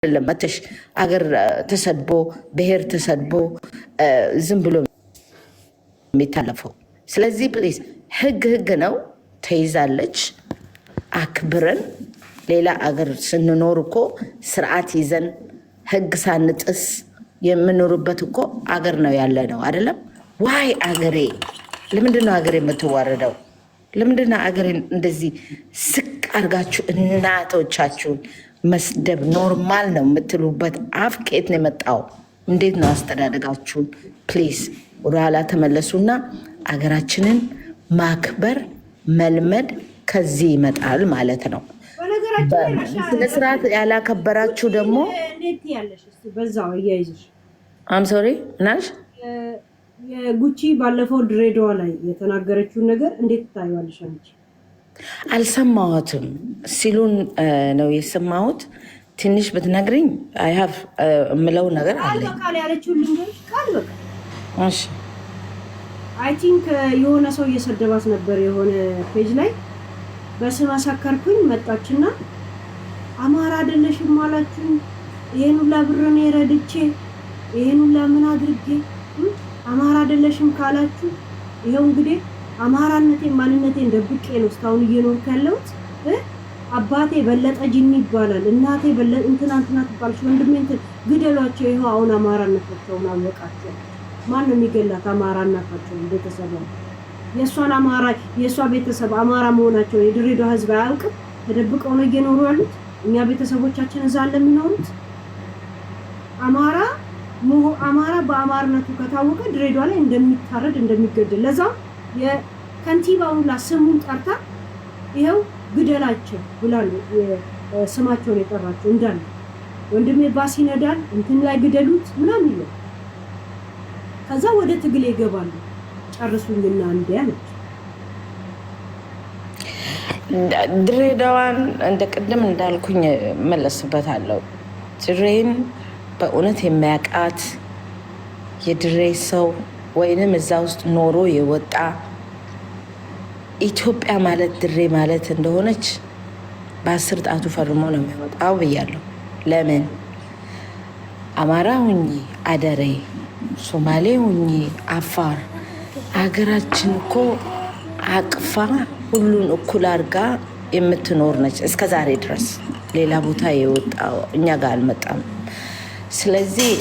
አይደለም መተሽ አገር ተሰድቦ፣ ብሔር ተሰድቦ ዝም ብሎ የሚታለፈው። ስለዚህ please፣ ህግ ህግ ነው። ተይዛለች። አክብረን ሌላ አገር ስንኖር እኮ ስርዓት ይዘን ህግ ሳንጥስ የምኖርበት እኮ አገር ነው ያለ ነው፣ አይደለም? Why አገሬ፣ ለምንድን ነው አገሬ የምትዋረደው? ለምንድን ነው አገሬን እንደዚህ ስቅ አድርጋችሁ እናቶቻችሁን መስደብ normal ነው የምትሉበት አፍ ከየት ነው የመጣው? እንዴት ነው አስተዳደጋችሁን? Please ወደኋላ ተመለሱና አገራችንን ማክበር መልመድ ከዚህ ይመጣል ማለት ነው። ስነስርዓት ያላከበራችሁ ደግሞ እንዴት ያለሽ እስኪ በዛው እያይዝሽ። I'm sorry፣ ምናልሽ? የጉቺ ባለፈው ድሬዳዋ ላይ የተናገረችውን ነገር እንዴት ታይዋለሽ አንቺ? አልሰማሁትም፣ ሲሉን ነው የሰማሁት። ትንሽ ብትነግሪኝ I have የምለው ነገር ቃል አለኝ። በቃል ያለችውን ልንገርሽ፣ ቃል በቃል። እሺ። I think የሆነ ሰው እየሰደባት ነበር የሆነ page ላይ። በስመ ሰከርኩኝ መጣችና አማራ አይደለሽም አላችሁኝ፣ ይሄን ሁላ ብር እኔ ረድቼ፣ ይሄን ሁላ ምን አድርጌ፣ አማራ አይደለሽም ካላችሁ ይኸው እንግዲህ አማራነቴን ማንነቴን ደብቄ ነው እስካሁን እየኖርኩ ያለሁት። አባቴ በለጠ ጅኒ ይባላል፣ እናቴ በለጠ እንትና እንትና ትባላለች፣ ወንድሜ እንትን፣ ግደሏቸው። ይኸው አሁን አማራነታቸውን አወቃቸው። ማን ነው የሚገላት? አማራነታቸውን ቤተሰብ የእሷን አማራ የእሷ ቤተሰብ አማራ መሆናቸውን የድሬዳዋ ሕዝብ አያውቅም። ተደብቀው ነው እየኖሩ ያሉት። እኛ ቤተሰቦቻችን እዛ አለ የሚኖሩት። አማራ በአማርነቱ ከታወቀ ድሬዳዋ ላይ እንደሚታረድ፣ እንደሚገደል፣ ለዛም የከንቲባውን ሁላ ስሙን ጠርታ ይኸው ግደላቸው ብላ ነው ስማቸውን የጠራቸው። እንዳለ ወንድሜ ባስ ይነዳል፣ እንትን ላይ ግደሉት ምናምን ይላል። ከዛ ወደ ትግል ይገባሉ። ጨርሱኝና እንዲ አለች። ድሬዳዋን እንደ ቅድም እንዳልኩኝ መለስበታለሁ። ድሬን በእውነት የሚያውቃት የድሬ ሰው ወይንም እዛ ውስጥ ኖሮ የወጣ ኢትዮጵያ ማለት ድሬ ማለት እንደሆነች በ10 ጣቱ ፈርሞ ነው የሚወጣው ብያለሁ። ለምን አማራ ሁኚ አደሬ፣ ሶማሌ ሁኚ አፋር፣ ሀገራችን እኮ አቅፋ ሁሉን እኩል አድርጋ የምትኖር ነች እስከ ዛሬ ድረስ። ሌላ ቦታ የወጣው እኛ ጋር አልመጣም። ስለዚህ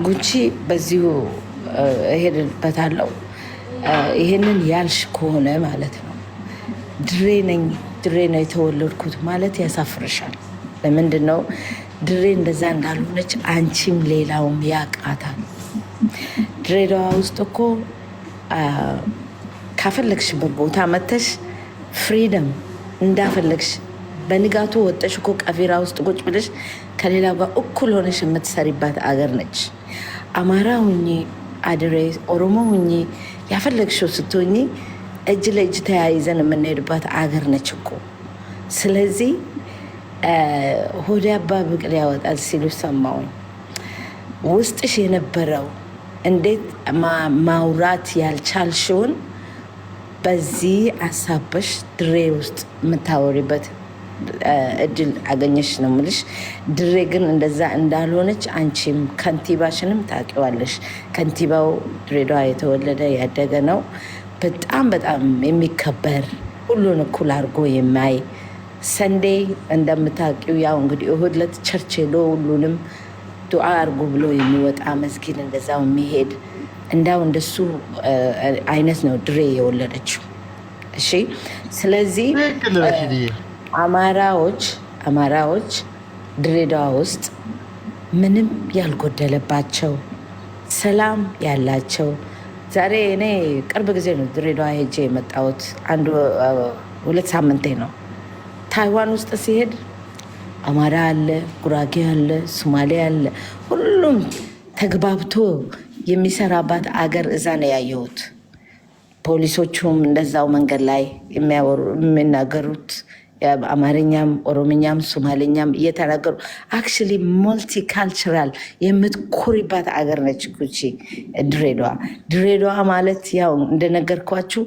ጉቺ በዚሁ እሄድበታለሁ። ይሄንን ያልሽ ከሆነ ማለት ነው ድሬ ነኝ፣ ድሬ ነው የተወለድኩት ማለት ያሳፍርሻል። ለምንድን ነው? ድሬ እንደዛ እንዳልሆነች አንቺም ሌላውም ያውቃታል። ድሬዳዋ ውስጥ እኮ ካፈለግሽበት ቦታ መተሽ freedom እንዳፈለግሽ በንጋቱ ወጠሽ እኮ ቀፊራ ውስጥ ቁጭ ብለሽ ከሌላው ጋር እኩል ሆነሽ የምትሰሪባት አገር ነች። አማራ ሁኚ አድሬ፣ ኦሮሞ ሁኚ፣ ያፈለግሽው ስትሆኚ እጅ ለእጅ ተያይዘን የምንሄድባት አገር ነች እኮ። ስለዚህ ሆዴ አባ ብቅል ያወጣል ሲሉ ሰማውኝ። ውስጥሽ የነበረው እንዴት ማውራት ያልቻልሽውን በዚህ አሳበሽ ድሬ ውስጥ የምታወሪበት እድል አገኘሽ ነው የምልሽ። ድሬ ግን እንደዛ እንዳልሆነች አንቺም ከንቲባሽንም ታውቂዋለሽ። ከንቲባው ድሬዳዋ የተወለደ ያደገ ነው። በጣም በጣም የሚከበር፣ ሁሉን እኩል አድርጎ የሚያይ፣ Sunday እንደምታውቂው ያው እንግዲህ እሁድ ዕለት church ሄዶ ሁሉንም ዱዓ አድርጎ ብሎ የሚወጣ፣ መስጊድ እንደዛው የሚሄድ፣ እንዳው እንደሱ አይነት ነው ድሬ የወለደችው። እሺ፣ ስለዚህ አማራዎች ድሬዳዋ ውስጥ ምንም ያልጎደለባቸው፣ ሰላም ያላቸው። ዛሬ እኔ ቅርብ ጊዜ ነው ድሬዳዋ ሄጄ የመጣሁት፣ አንድ 2 ሳምንቴ ነው። ታይዋን ውስጥ ሲሄድ አማራ አለ፣ ጉራጌ አለ፣ ሶማሌ አለ። ሁሉም ተግባብቶ የሚሰራባት አገር እዛ ነው ያየሁት። ፖሊሶቹም እንደዛው መንገድ ላይ የሚያወሩ፣ የሚናገሩት አማርኛም፣ ኦሮምኛም፣ ሶማሌኛም እየተናገሩ actually multicultural የምትኮሪባት አገር ነች ጉቺ ድሬዳዋ። ድሬዳዋ ማለት ያው እንደነገርኳችሁ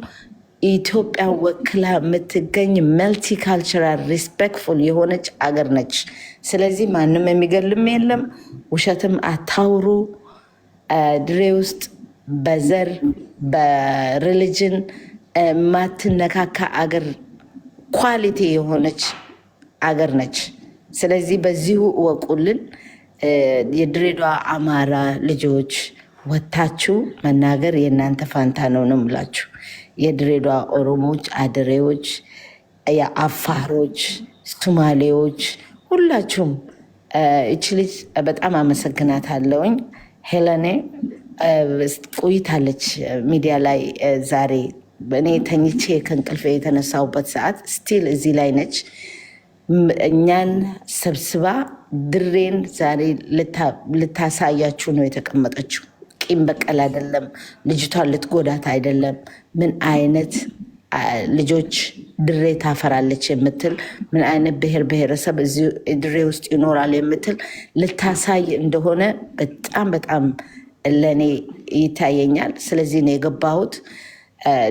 ኢትዮጵያ ወክላ የምትገኝ multicultural respectful የሆነች አገር ነች። ስለዚህ ማንም የሚገልም የለም፣ ውሸትም አታውሩ። ድሬ ውስጥ በዘር በ religion ማትነካካ አገር quality የሆነች አገር ነች። ስለዚህ በዚሁ እወቁልን። የድሬዳዋ አማራ ልጆች ወታችሁ መናገር የእናንተ ፋንታ ነው ነው የምላችሁ። የድሬዳዋ ኦሮሞዎች፣ አድሬዎች፣ የአፋሮች፣ ሶማሌዎች ሁላችሁም እች ልጅ በጣም አመሰግናታለሁኝ። ሄለኔ ቆይታለች ሚዲያ ላይ። ዛሬ እኔ ተኝቼ ከእንቅልፌ የተነሳሁበት ሰዓት still እዚህ ላይ ነች። እኛን ሰብስባ ድሬን ዛሬ ልታሳያችሁ ነው የተቀመጠችው። ቂም በቀል አይደለም፣ ልጅቷን ልትጎዳት አይደለም። ምን አይነት ልጆች ድሬ ታፈራለች የምትል፣ ምን አይነት ብሔር ብሔረሰብ እዚህ ድሬ ውስጥ ይኖራል የምትል ልታሳይ እንደሆነ በጣም በጣም ለእኔ ይታየኛል። ስለዚህ ነው የገባሁት።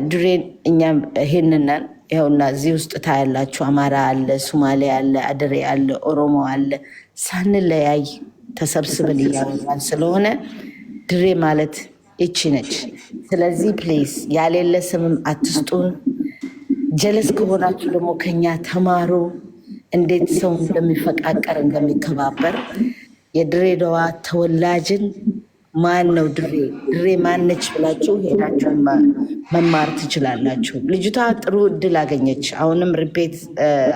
ድሬን እኛም ይሄንነን ይኸውና እዚህ ውስጥ ታያላችሁ። አማራ አለ፣ ሶማሌ አለ፣ አድሬ አለ፣ ኦሮሞ አለ። ሳንለያይ ተሰብስበን እያወራን ስለሆነ ድሬ ማለት ይቺ ነች። ስለዚህ please ያሌለ ስምም አትስጡን። Jealous ከሆናችሁ ደግሞ ከኛ ተማሩ፣ እንዴት ሰው እንደሚፈቃቀር እንደሚከባበር። የድሬዳዋ ተወላጅን ማን ነው ድሬ ድሬ ማነች ብላችሁ ሄዳችሁ መማር ትችላላችሁ። ልጅቷ ጥሩ እድል አገኘች። አሁንም repeat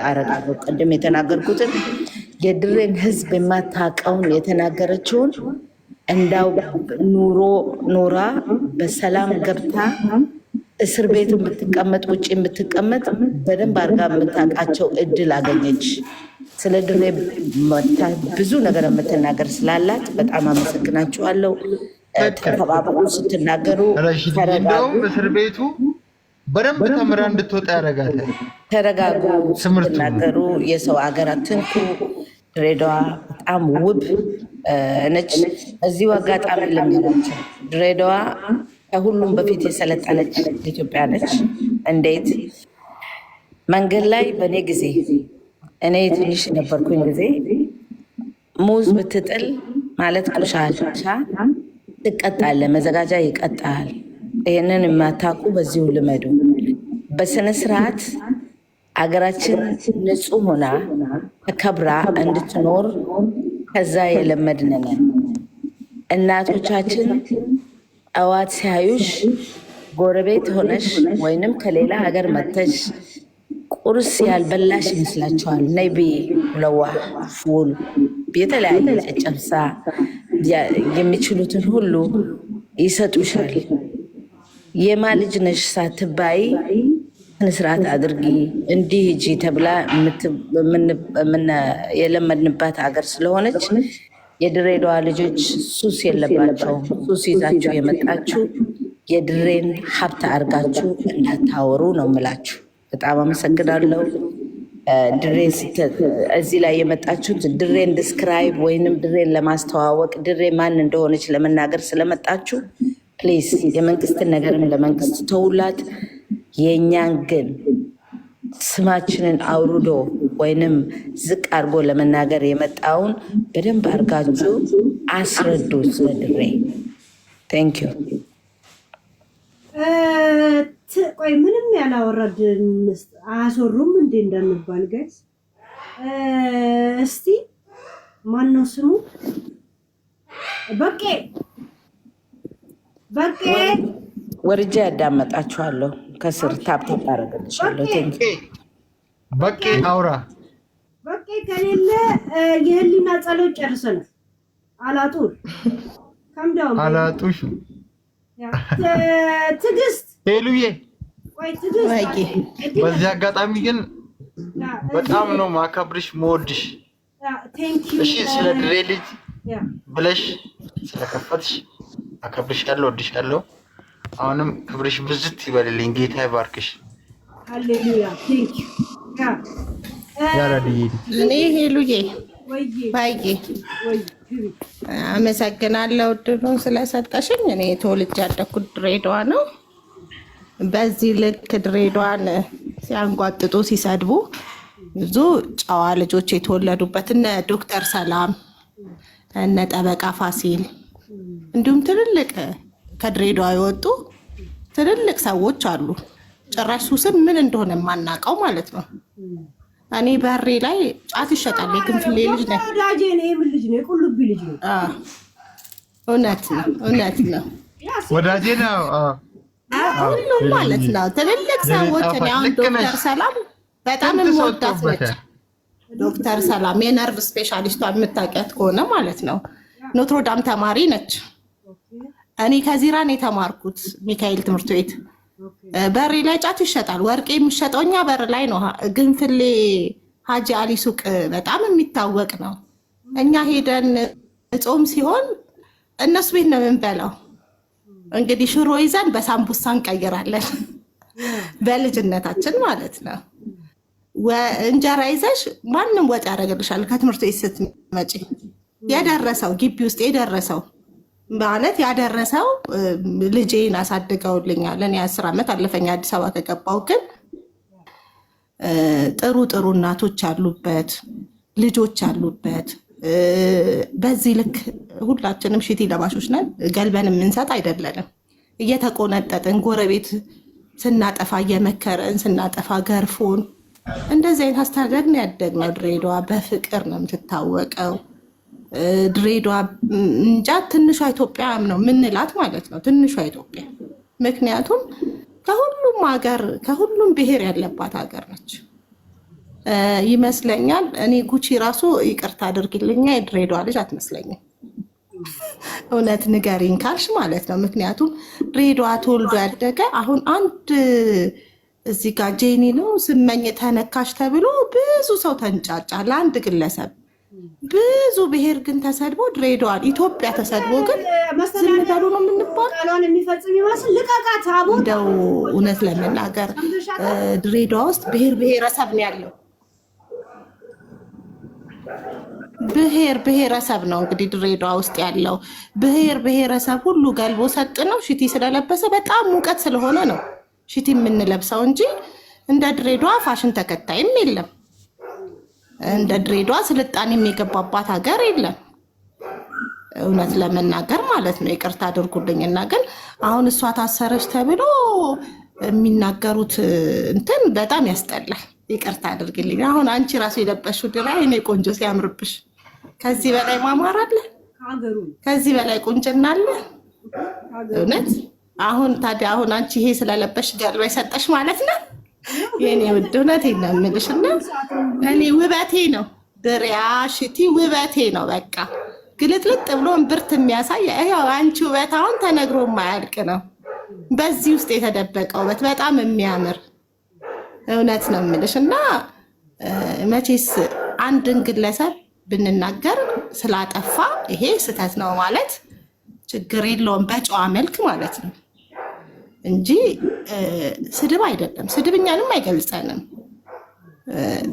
አረጋለሁ ቅድም የተናገርኩትን፣ የድሬን ሕዝብ የማታውቀውን የተናገረችውን እንዳው ኑሮ ኖራ በሰላም ገብታ እስር ቤት የምትቀመጥ ውጭ የምትቀመጥ በደንብ አድርጋ የምታውቃቸው እድል አገኘች። ስለ ድሬ ብዙ ነገር የምትናገር ስላላት በጣም አመሰግናችኋለሁ። ተከባበሩ፣ ስትናገሩ እንደውም እስር ቤቱ በደንብ ተምራ እንድትወጣ ያደርጋታል። ተረጋጉ፣ ስትናገሩ የሰው ሀገር አትንኩ። ድሬዳዋ በጣም ውብ ነች። እዚሁ አጋጣሚ ልንገራቸው፣ ድሬዳዋ ከሁሉም በፊት የሰለጠነች ኢትዮጵያ ነች። እንዴት? መንገድ ላይ በእኔ ጊዜ፣ እኔ ትንሽ የነበርኩኝ ጊዜ፣ ሙዝ ብትጥል ማለት ቆሻሻ ትቀጣለህ፣ መዘጋጃ ይቀጣል። ይህንን የማታውቁ በዚሁ ልመዱ። በስነ ስርዓት አገራችን ንጹህ ሆና ተከብራ እንድትኖር ከዛ የለመድን ነን። እናቶቻችን ጠዋት ሲያዩሽ ጎረቤት ሆነሽ ወይንም ከሌላ ሀገር መተሽ ቁርስ ያልበላሽ ይመስላችኋል። ነይ ብይ ብለዋ ፉል፣ የተለያየ ጨጨብሳ፣ የሚችሉትን ሁሉ ይሰጡሻል። የማ ልጅ ነሽ ሳትባይ ስነስርዓት አድርጊ እንዲህ ሂጂ ተብላ የለመድንባት ሀገር ስለሆነች የድሬዳዋ ልጆች ሱስ የለባቸውም። ሱስ ይዛችሁ የመጣችሁ የድሬን ሀብት አድርጋችሁ እንዳታወሩ ነው የምላችሁ። በጣም አመሰግናለሁ። ድሬ እዚህ ላይ የመጣችሁት ድሬን describe ወይንም ድሬን ለማስተዋወቅ፣ ድሬ ማን እንደሆነች ለመናገር ስለመጣችሁ please የመንግስትን ነገርም ለመንግስት ተውላት። የእኛን ግን ስማችንን አውርዶ ወይንም ዝቅ አድርጎ ለመናገር የመጣውን በደንብ አድርጋችሁ አስረዱ ስለ ድሬ። Thank you. ቆይ ምንም ያላወረድን አያስወሩም እንዴ እንዳንባል guys። እስቲ ማነው ስሙ? በቄ በቄ። ወርጄ ያዳመጣችኋለሁ። ከስር tap tap አደረግልሻለሁ። በቄ አውራ። በቄ ከሌለ የህሊና ጸሎት ጨርሰናል። አላጡል ከምዳው አላጡሽ። ትዕግስት። ሄሉዬ። ቆይ ትዕግስት። በዚህ አጋጣሚ ግን በጣም ነው ማከብርሽ መወድሽ። Thank you. እሺ፣ ስለ ድሬ ልጅ ብለሽ ስለከፈትሽ አከብርሻለሁ፣ ወድሻለሁ። አሁንም ክብርሽ ብዝት ይበልልኝ፣ ጌታ ይባርክሽ። ሃሌሉያ፣ thank you. ያራድዬ። እኔ ሄሉዬ ወይዬ። ባዬ። ወይ ግቢ። አመሰግናለሁ እድሉን ስለሰጠሽኝ። እኔ ተወልጄ ያደግኩት ድሬዳዋ ነው። በዚህ ልክ ድሬዳዋን ሲያንጓጥጡ ሲሰድቡ ብዙ ጨዋ ልጆች የተወለዱበት እነ ዶክተር ሰላም እነ ጠበቃ ፋሲል እንዲሁም ትልልቅ ከድሬዳዋ የወጡ ትልልቅ ሰዎች አሉ። ጭራሽ ሱስን ምን እንደሆነ የማናውቀው ማለት ነው። እኔ በሬ ላይ ጫት ይሸጣል። የግንፍሌ ልጅ ነኝ። ወዳጄ ነው። የምን ልጅ ነው? የቁልቢ ልጅ ነው። እውነት ነው፣ እውነት ነው። ወዳጄ ነው ሁሉም ማለት ነው። ትልልቅ ሰዎች እኔ አሁን ዶክተር ሰላም በጣም የምወዳት ነች። ዶክተር ሰላም የነርቭ ስፔሻሊስቷ የምታውቂያት ከሆነ ማለት ነው። ኖትሮዳም ተማሪ ነች። እኔ ከዚራን የተማርኩት ሚካኤል ትምህርት ቤት በሬ ላይ ጫት ይሸጣል። ወርቅ የሚሸጠው እኛ በር ላይ ነው። ግንፍሌ ሀጂ አሊ ሱቅ በጣም የሚታወቅ ነው። እኛ ሄደን ጾም ሲሆን እነሱ ቤት ነው የምንበላው። እንግዲህ ሽሮ ይዘን በሳምቡሳ እንቀይራለን። በልጅነታችን ማለት ነው። እንጀራ ይዘሽ ማንም ወጥ ያደርግልሻል። ከትምህርት ቤት ስትመጪ የደረሰው ግቢ ውስጥ የደረሰው ማለት ያደረሰው ልጄን አሳድገውልኛል። እኔ 10 ዓመት አለፈኝ አዲስ አበባ ከገባው፣ ግን ጥሩ ጥሩ እናቶች ያሉበት ልጆች ያሉበት በዚህ ልክ ሁላችንም ሽቲ ለባሾች ነን። ገልበን የምንሰጥ አይደለንም። እየተቆነጠጥን ጎረቤት ስናጠፋ እየመከረን ስናጠፋ ገርፎን እንደዚህ አይነት አስተዳደግ ነው ያደግነው። ድሬዳዋ በፍቅር ነው የምትታወቀው። ድሬዳዋ እንጃ ትንሿ ኢትዮጵያ ነው ምንላት ማለት ነው። ትንሿ ኢትዮጵያ ምክንያቱም ከሁሉም ሀገር ከሁሉም ብሔር ያለባት ሀገር ነች ይመስለኛል። እኔ ጉቺ ራሱ ይቅርታ አድርጊልኛ የድሬዳዋ ልጅ አትመስለኝም። እውነት ንገሪኝ ካልሽ ማለት ነው። ምክንያቱም ድሬዳዋ ተወልዶ ያደገ አሁን አንድ እዚህ ጋር ጄኒ ነው ስመኝ ተነካሽ ተብሎ ብዙ ሰው ተንጫጫ ለአንድ ግለሰብ። ብዙ ብሔር ግን ተሰድቦ ድሬዳዋን ኢትዮጵያ ተሰድቦ ግን ዝም በሉ ነው የምንባል። ቃሏን የሚፈጽም ይመስል ልቀቃት። አቦ እንደው እውነት ለመናገር ድሬዳዋ ውስጥ ብሔር ብሔረሰብ ነው ያለው። ብሔር ብሔረሰብ ነው እንግዲህ ድሬዳዋ ውስጥ ያለው ብሔር ብሔረሰብ ሁሉ ገልቦ ሰጥ ነው። ሽቲ ስለለበሰ በጣም ሙቀት ስለሆነ ነው ሽቲ የምንለብሰው እንጂ እንደ ድሬዳዋ ፋሽን ተከታይም የለም። እንደ ድሬዳዋ ስልጣኔ የገባባት ሀገር የለም። እውነት ለመናገር ማለት ነው። ይቅርታ አድርጉልኝና ግን አሁን እሷ ታሰረች ተብሎ የሚናገሩት እንትን በጣም ያስጠላል። ይቅርታ አድርግልኝ። አሁን አንቺ ራሱ የለበሽው ድራ የኔ ቆንጆ ሲያምርብሽ፣ ከዚህ በላይ ማማር አለ? ከዚህ በላይ ቁንጅና አለ? እውነት አሁን ታዲያ አሁን አንቺ ይሄ ስለለበሽ ጀርባ የሰጠሽ ማለት ነው። የኔ ውድ እውነቴን ነው የምልሽ እና እኔ ውበቴ ነው ድሪያ ሽቲ ውበቴ ነው። በቃ ግልጥልጥ ብሎ እምብርት የሚያሳይ ያው አንቺ ውበት አሁን ተነግሮ የማያልቅ ነው። በዚህ ውስጥ የተደበቀ ውበት በጣም የሚያምር እውነት ነው የምልሽ እና መቼስ አንድን ግለሰብ ብንናገር ስላጠፋ ይሄ ስህተት ነው ማለት ችግር የለውም፣ በጨዋ መልክ ማለት ነው እንጂ ስድብ አይደለም። ስድብ እኛንም አይገልጸንም።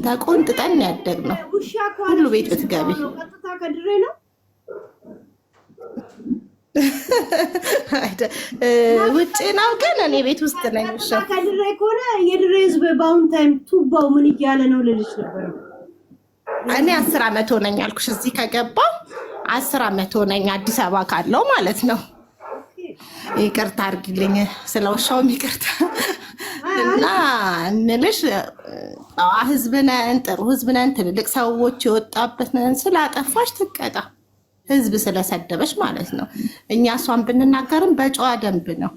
ተቆንጥጠን ያደግነው ሁሉ ቤት ብትገቢ ቀጥታ ከድሬ ነው ውጭ ነው፣ ግን እኔ ቤት ውስጥ ነኝ። ውሻ ከድሬ ከሆነ የድሬ ህዝብ በአሁን time ቱባው ምን እያለ ነው ልልሽ ነበር። እኔ 10 ዓመት ሆነኝ አልኩሽ። እዚህ ከገባ 10 ዓመት ሆነኝ አዲስ አበባ ካለው ማለት ነው። ይቅርታ አድርጊልኝ ስለ ውሻውም ይቅርታ። እና እንልሽ ጨዋ ህዝብ ነን፣ ጥሩ ህዝብ ነን፣ ትልልቅ ሰዎች የወጣበት ነን። ስላጠፋሽ ትቀጣ፣ ህዝብ ስለሰደበሽ ማለት ነው። እኛ እሷን ብንናገርም በጨዋ ደንብ ነው።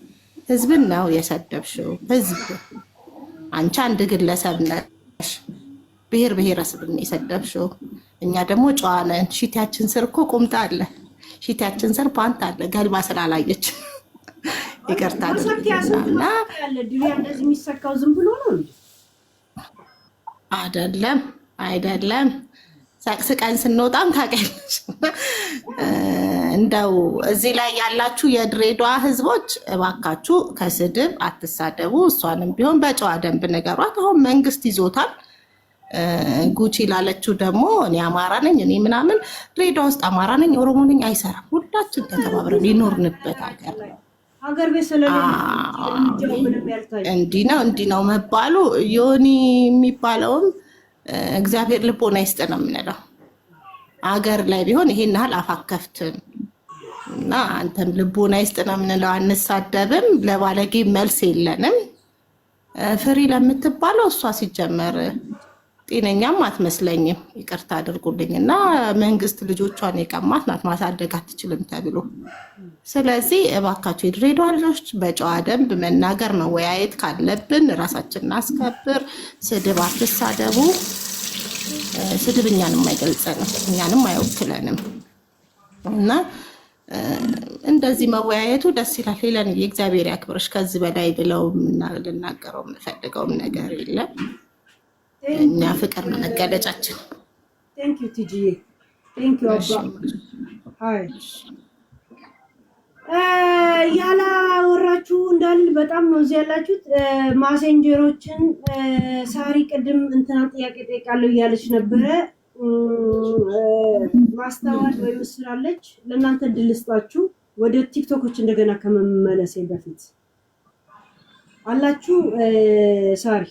ህዝብን ነው የሰደብሽው። ህዝብ አንቺ አንድ ግለሰብ ነሽ፣ ብሔር ብሔረሰብን ነው የሰደብሽው። እኛ ደግሞ ጨዋ ነን። ሺቲያችን ስር እኮ ቁምጣ አለ፣ ሺቲያችን ስር ፓንት አለ። ገልባ ስላላየች ይቅርታ አድርግልኝና ድሪያ እንደዚህ የሚሰካው ዝም ብሎ ነው እንዴ? አይደለም አይደለም፣ ሰቅስቀን ስንወጣም ታውቂያለሽ። እንደው እዚህ ላይ ያላችሁ የድሬዳዋ ህዝቦች እባካችሁ ከስድብ አትሳደቡ። እሷንም ቢሆን በጨዋ ደንብ ንገሯት። አሁን መንግስት ይዞታል። ጉቺ ላለችው ደግሞ እኔ አማራ ነኝ እኔ ምናምን ድሬዳዋ ውስጥ አማራ ነኝ ኦሮሞ ነኝ አይሰራም። ሁላችን ተከባብረን የኖርንበት ሀገር ነው። ሀገር ቤት ስለሌለ እርምጃው ምንም ያልታየ። እንዲህ ነው እንዲህ ነው መባሉ፣ ዮኒ የሚባለውም እግዚአብሔር ልቦና ይስጥ ነው የምንለው። አገር ላይ ቢሆን ይሄን ያህል አፍ አከፍትም እና አንተም ልቦና ይስጥ ነው የምንለው። አንሳደብም፣ ለባለጌ መልስ የለንም። ፍሪ ለምትባለው እሷ ሲጀመር ጤነኛም አትመስለኝም። ይቅርታ አድርጉልኝ እና መንግስት ልጆቿን የቀማት ናት፣ ማሳደግ አትችልም ተብሎ። ስለዚህ እባካችሁ የድሬዳዋ ልጆች በጨዋ ደንብ መናገር መወያየት ካለብን ራሳችንን እናስከብር። ስድብ አትሳደቡ። ስድብ እኛንም አይገልጸንም፣ እኛንም አይወክለንም እና እንደዚህ መወያየቱ ደስ ይላል። ሄለን እግዚአብሔር ያክብርሽ። ከዚህ በላይ ብለው ልናገረው የምፈልገውም ነገር የለም። እኛ ፍቅር ነው መገለጫችን። Thank you ቲጂዬ፣ thank you አባ። hi ያላወራችሁ እንዳልል በጣም ነው እዚህ ያላችሁት። ማሴንጀሮችን ሳሪ ቅድም እንትና ጥያቄ ጠይቃለሁ እያለች ነበረ። ማስተዋል ወይ ምስል አለች። ለእናንተ እድል ልስጣችሁ ወደ ቲክቶኮች እንደገና ከመመለሴ በፊት አላችሁ ሳሪ።